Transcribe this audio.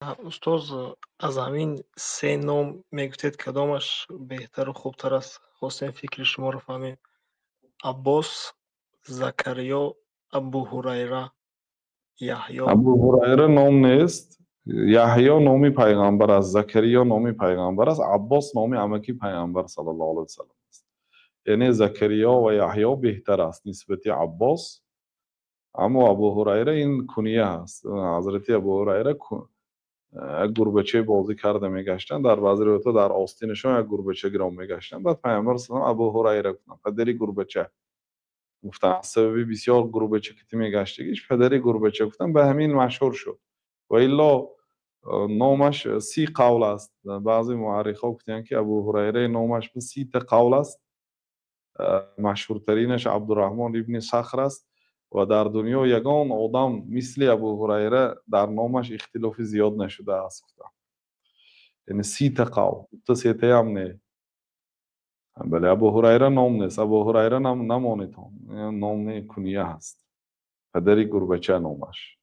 Устоз, аз ҳамин се ном мегуфтед, кадомаш беҳтару хубтар аст? Хостем фикри шуморо фаҳмем. Аббос, Закариё, Абу Ҳурайра, Яҳё. Абу Ҳурайра ном нест. Яҳё номи пайғамбар аст, Закариё номи пайғамбар аст, Аббос номи амаки пайғамбар саллаллоҳу алайҳи васаллам аст. Яъне Закариё ва Яҳё беҳтар аст нисбати Аббос. Аммо Абу Ҳурайра ин куния аст. Ҳазрати Абу Ҳурайра як гурбачае бозӣ карда мегаштанд. Дар баъзе ривоятҳо дар остинашон як гурбача гиром мегаштанд. Баъд пайғамбар саллаллоҳу Абу Ҳурайра гуфтанд, падари гурбача гуфтанд. Аз сабаби бисёр гурбача кити мегаштагиш падари гурбача гуфтанд, ба ҳамин машҳур шуд. Ва илло номаш 30 қавл аст. Баъзе муаррихҳо гуфтанд, ки Абу Ҳурайраи номаш ба 30-та қавл аст. Машҳуртаринаш Абдурраҳмон ибни Сахр аст ва дар дунё ягон одам мисли Абу Ҳурайра дар номаш ихтилофи зиёд нашудааст, гуфтанд. Яъне 30-та қавл, дута сетаям не. Бале, Абу Ҳурайра ном нест. Абу Ҳурайра намонед, номи куния ҳаст. Падари гурбача номаш.